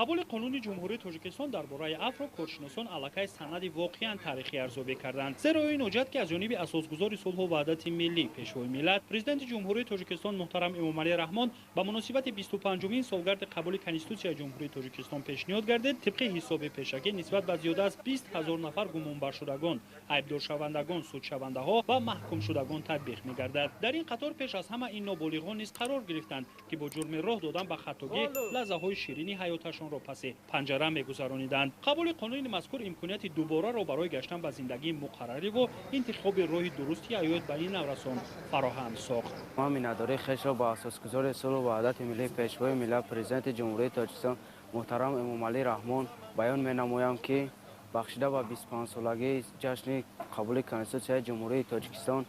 Қабули қонуни Ҷумҳурии Тоҷикистон дар бораи афвро коршиносон аллакай санади воқеан таърихӣ арзёбӣ карданд. Зеро ин ҳуҷҷат, ки аз ҷониби асосгузори сулҳу ваҳдати миллӣ, Пешвои миллат, Президенти Ҷумҳурии Тоҷикистон муҳтарам Эмомалӣ Раҳмон ба муносибати 25-умин солгарди қабули Конститутсияи Ҷумҳурии Тоҷикистон пешниҳод гардид, тибқи ҳисоби пешакӣ нисбат ба зиёда аз 20 ҳазор нафар гумонбаршудагон, айбдоршавандагон, судшавандаҳо ва маҳкумшудагон татбиқ мегардад. Дар ин қатор пеш аз ҳама ин ноболиғон низ қарор гирифтанд, ки бо ҷурми роҳ додан ба хатогӣ лаҳзаҳои ширини ҳаёташонро паси панҷара мегузарониданд. Қабули қонуни мазкур имконияти дубораро барои гаштан ба зиндагии муқаррариву интихоби роҳи дурусти ҳаёт ба ин наврасон фароҳам сохт. Мо миннатдории хешро ба асосгузори сулҳу ваҳдати миллӣ, Пешвои миллат, Президенти Ҷумҳурии Тоҷикистон муҳтарам Эмомалӣ Раҳмон баён менамоям, ки бахшида ба 25-солагии ҷашни қабули Конститутсияи Ҷумҳурии Тоҷикистон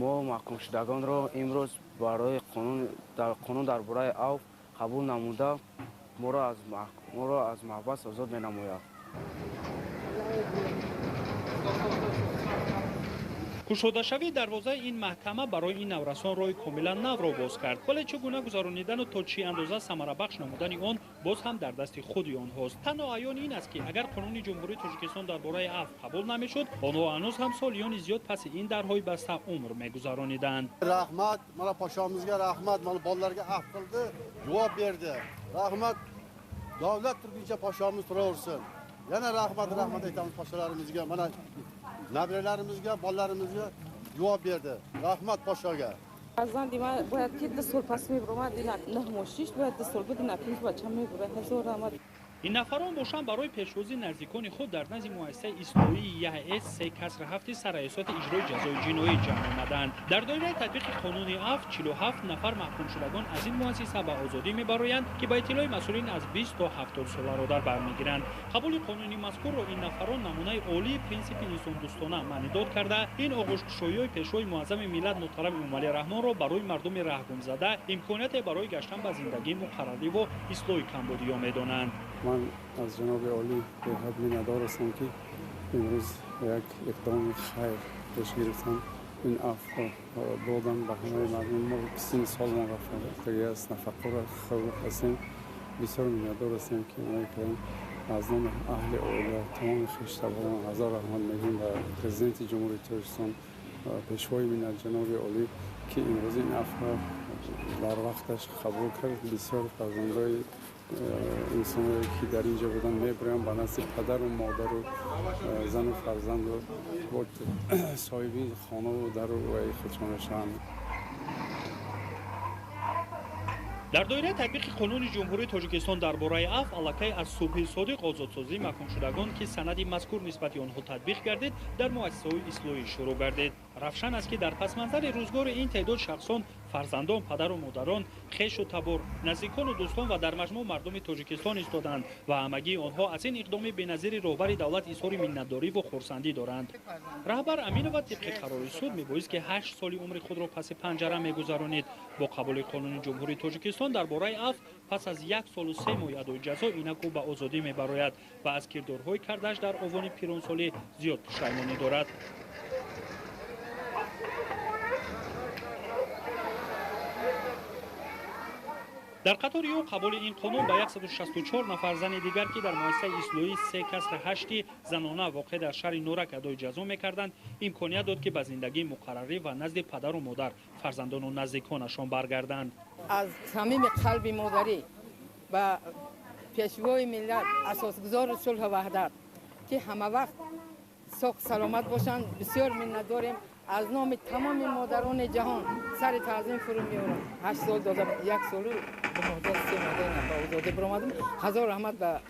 мо маҳкумшудагонро имрӯз барои қонун дар бораи афв қабул намуда моро аз маҳбас озод менамояд. Кушодашавии дарвозаи ин маҳкама барои ин наврасон роҳи комилан навро боз кард, вале чӣ гуна гузаронидану то чӣ андоза самарабахш намудани он боз ҳам дар дасти худи онҳост. Танҳо аён ин аст, ки агар қонуни Ҷумҳурии Тоҷикистон дар бораи афв қабул намешуд, онҳо ҳанӯз ҳам солиёни зиёд паси ин дарҳои баста умр мегузарониданд. Раҳмат, мана подшоҳимизга раҳмат, mana bolalarga afv qildi, javob berdi. Rahmat, davlat turguncha podshohimiz turaversin. Yana rahmat, rahmat aytamiz podsholarimizga, mana nabiralarimizga, bolalarimizga javob berdi. Rahmat podshoga. Фарзанди ман бояд ки 2 сол пас мебуромад, ина 9 моҳ 6 бояд 2 сол буд, ина 5 бача мебурад. Ҳазор раҳмат. Ин нафарон бошанд барои пешвозии наздикони худ дар назди муассисаи ислоҳии ЯС 3-7 сарраёсати иҷрои ҷазои ҷиноӣ ҷамъ омаданд. Дар доираи татбиқи қонуни афв 47 нафар маҳкумшудагон аз ин муассиса ба озодӣ мебароянд, ки ба иттилои масъулин аз 20 то 70 соларо дар бар мегиранд. Қабули қонуни мазкурро ин нафарон намунаи олии принсипи инсондӯстона маънидод карда, ин оғӯшкушоиҳои Пешвои муаззами миллат муҳтарам Эмомалӣ Раҳмонро барои мардуми раҳгумзада имконияте барои гаштан ба зиндагии муқаррариву ислоҳи камбудиё медонанд. Ман аз ҷаноби олӣ беҳад миннатдор ҳастам, ки имрӯз як иқдоми хайр пеш гирифтам. Ин афвро додам ба ҳамаи мардум. Мо 30 солмон рафтагӣ аст, нафақаро хӯрд ҳастем. Бисёр миннатдор ҳастем, ки кардем. Аз номи аҳли оила, тамоми хештаборон ҳазор раҳмат мегӯем ба Президенти Ҷумҳурии Тоҷикистон, Пешвои миллат ҷаноби олӣ, ки имрӯз ин афвро дар вақташ қабул кард. Бисёр фарзандои инсоное ки дар ин ҷо буданд мебуранд ба назди падару модару зану фарзанду бо соҳиби хонаву дару ваи худшон мешаванд. Дар доираи татбиқи қонуни Ҷумҳурии Тоҷикистон дар бораи афв аллакай аз субҳи содиқ озодсозии маҳкумшудагон, ки санади мазкур нисбати онҳо татбиқ гардид, дар муассисаҳои ислоҳӣ шурӯъ гардид. Равшан аст, ки дар пасманзари рӯзгори ин теъдод шахсон, фарзандон, падару модарон, хешу табор, наздикону дӯстон ва дар маҷмӯъ мардуми Тоҷикистон истоданд ва ҳамагии онҳо аз ин иқдоми беназири роҳбари давлат изҳори миннатдориву хурсандӣ доранд. Раҳбар Аминова тибқи қарори суд мебоист, ки 8 соли умри худро паси панҷара мегузаронид. Бо қабули қонуни Ҷумҳурии Тоҷикистон дар бораи афв пас аз 1 солу 3 моҳи адои ҷазо инак ӯ ба озодӣ мебарояд ва аз кирдорҳои кардааш дар овони пиронсолӣ зиёд пушаймонӣ дорад. Дар қатори ӯ қабули ин қонун ба 164 нафар зани дигар, ки дар муассисаи ислоҳии 3-8 занона воқеъ дар шаҳри Норак адои ҷазо мекарданд, имконият дод, ки ба зиндагии муқаррарӣ ва назди падару модар, фарзандону наздиконашон баргарданд. Аз самими қалби модарӣ ба Пешвои миллат, асосгузори сулҳу ваҳдат, ки ҳамавақт соғ саломат бошанд, бисёр миннатдорем. Аз номи тамоми модарони ҷаҳон сари таъзим фурӯ меорам. 8 сол додам, 1 солу 2 моҳ, 3 моҳ ба озодӣ баромадам. Ҳазор раҳмат ба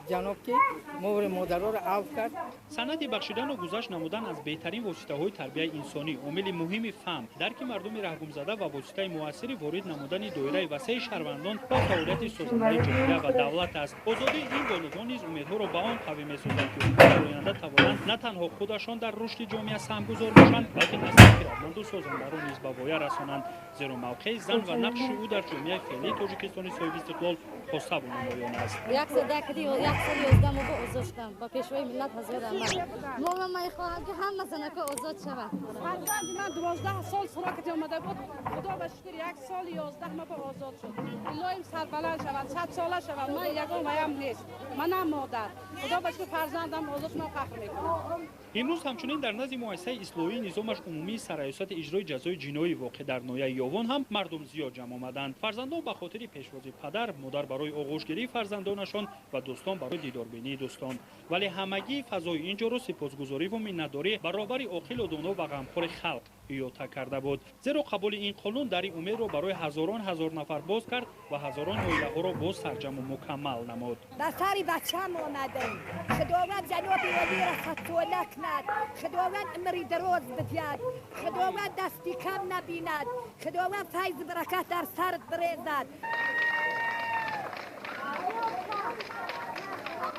ҷаноб, ки моври модароро афв кард. Санъати бахшидану гузашт намудан аз беҳтарин воситаҳои тарбияи инсонӣ, омили муҳими фаҳм, дарки мардуми раҳгумзада ва воситаи муассири ворид намудани доираи васеи шаҳрвандон ба фаъолияти созандаи ҷомеа ва давлат аст. Озодии ин бонувон низ умедҳоро ба он қавӣ месозад, ки онҳо дар оянда тавонанд на танҳо худашон дар рушди ҷомеа саҳмгузор бошанд, балки насли хирадманду созандаро низ ба воя расонанд. Зеро мавқеи зан ва нақши ӯ дар ҷомеаи феълии Тоҷикистони соҳибистиқлол хосаву намоён аст. 1 сол 11 моҳ озод шудам. Ба Пешвои миллат ҳазор раҳмат. Мо ман мехоҳам, ки ҳама занако озод шаванд. Фарзанди ман 12 сол срок омада буд. Худо ба шукр 1 сол 11 моҳ озод шуд. Илоҳим сарбаланд шавад, 100 сола шавад. Ман ягон ваям нест. Манам модар. Худо ба шукр фарзандам озод шуд, ман фахр мекунам. Имрӯз ҳамчунин дар назди муассисаи ислоҳии низомаш умумии сарраёсати иҷрои ҷазои ҷиноӣ воқеъ дар ноҳияи Ёвон ҳам мардум зиёд ҷамъ омаданд. Фарзандон ба хотири пешвози падар, модар барои оғӯшгирии фарзандонашон ва дӯстон барои дидорбинии дӯстон. Вале ҳамагӣ фазои ин ҷоро сипосгузорӣ ва миннатдорӣ баробари оқилу доно ва ғамхори халқ иҳота карда буд. Зеро қабули ин қонун дари умедро барои ҳазорон ҳазор нафар боз кард ва ҳазорон оилаҳоро боз сарҷаму мукаммал намуд. Ба сари бачам омадем. Худованд ҷаноби олиро садсола кунад. Худованд умри дароз бидиҳад. Худованд дасти кам набинад. Худованд файзу баракат дар сарат бирезад.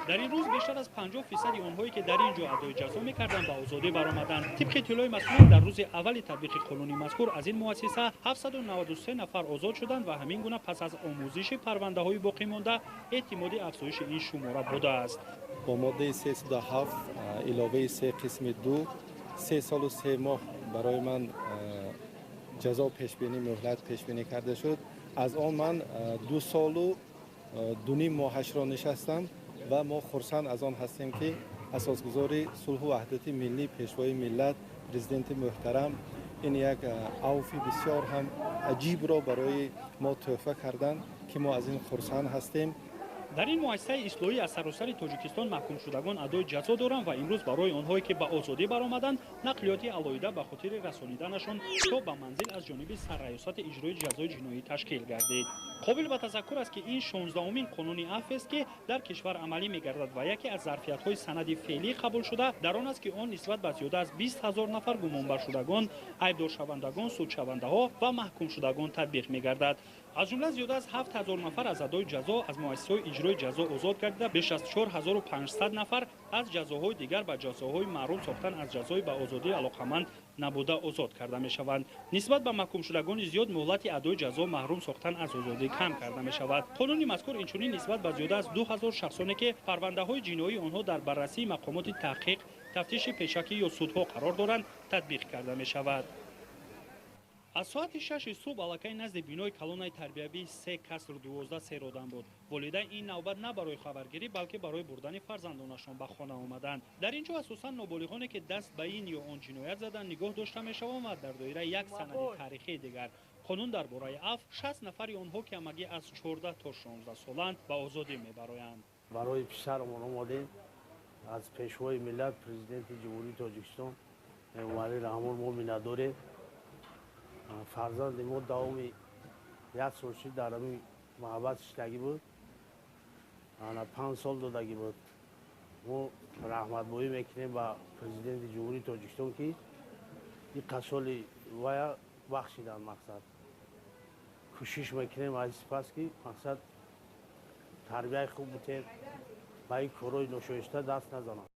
Дар ин рӯз бештар аз 50% онҳое ки дар ин ҷо адои ҷазо мекарданд ба озодӣ баромаданд. Тибқи иттилои масъулон дар рӯзи аввали татбиқи қонуни мазкур аз ин муассиса 793 нафар озод шуданд ва ҳамин гуна пас аз омӯзиши парвандаҳои боқӣ монда эҳтимоли афзоиши ин шумора будааст. Бо моддаи 307 иловаи 3 қисми 2 3 солу 3 моҳ барои ман ҷазо пешбинӣ муҳлат пешбинӣ карда шуд. Аз он ман 2 солу 2.5 моҳашро нишастам ва мо хурсанд аз он ҳастем ки асосгузори сулҳу ваҳдати миллӣ, пешвои миллат, президенти муҳтарам ин як авфи бисёр ҳам аҷибро барои мо тӯҳфа карданд ки мо аз ин хурсанд ҳастем. Дар ин муассисаи ислоҳӣ аз саросари Тоҷикистон маҳкумшудагон адои ҷазо доранд ва имрӯз барои онҳое ки ба озодӣ баромаданд нақлиёти алоҳида ба хотири расониданашон то ба манзил аз ҷониби сарраёсати иҷрои ҷазои ҷиноӣ ташкил гардид. Қобил ба тазаккур аст ки ин 16-умин қонуни афв аст ки дар кишвар амалӣ мегардад ва яке аз зарфиятҳои санади феълӣ қабулшуда дар он аст ки он нисбат ба зиёда аз 20 000 нафар гумонбаршудагон, айбдоршавандагон, судшавандаҳо ва маҳкумшудагон татбиқ мегардад. Аз ҷумла зиёда аз 7 000 нафар аз адои ҷазо аз муассисаҳои иҷрои ҷазо озод гардида, беш аз 4500 нафар аз ҷазоҳои дигар ба ҷазоҳои маҳрум сохтан аз ҷазои ба озодӣ алоқаманд набуда озод карда мешаванд. Нисбат ба маҳкумшудагони зиёд муҳлати адои ҷазо маҳрум сохтан аз озодӣ кам карда мешавад. Қонуни мазкур инчунин нисбат ба зиёда аз 2000 шахсоне ки парвандаҳои ҷиноии онҳо дар баррасии мақомоти таҳқиқ, тафтиши пешакӣ ё судҳо қарор доранд, татбиқ карда мешавад. Аз соати 6 субҳ аллакай назди бинои колоннаи тарбиявии 3-12 серодам буд. Волидайн ин навбат на барои хабаргирӣ, балки барои бурдани фарзандонашон ба хона омаданд. Дар ин ҷо асосан ноболиғоне ки даст ба ин ё он ҷиноят заданд нигоҳ дошта мешаванд ва дар доираи як санади таърихии дигар қонун дар бораи афв 60 нафари онҳо ки ҳамагӣ аз 14 то 16 соланд ба озодӣ мебароянд. Барои писарамон омадем аз пешвои миллат, президенти Ҷумҳурии Тоҷикистон Эмомалӣ Раҳмон мо миннатдорем. Фарзанди мо давоми 1 сол шуд дар ҳамин маҳбас шидагӣ буд, 5 сол додагӣ буд. Мо раҳматбоӣ мекунем ба президенти Ҷумҳурии Тоҷикистон ки ин қасоли вая бахшиданд. Мақсад кӯшиш мекунем аз сипас ки мақсад тарбияи хуб бутем, ба ин корҳои ношоиста даст назананд.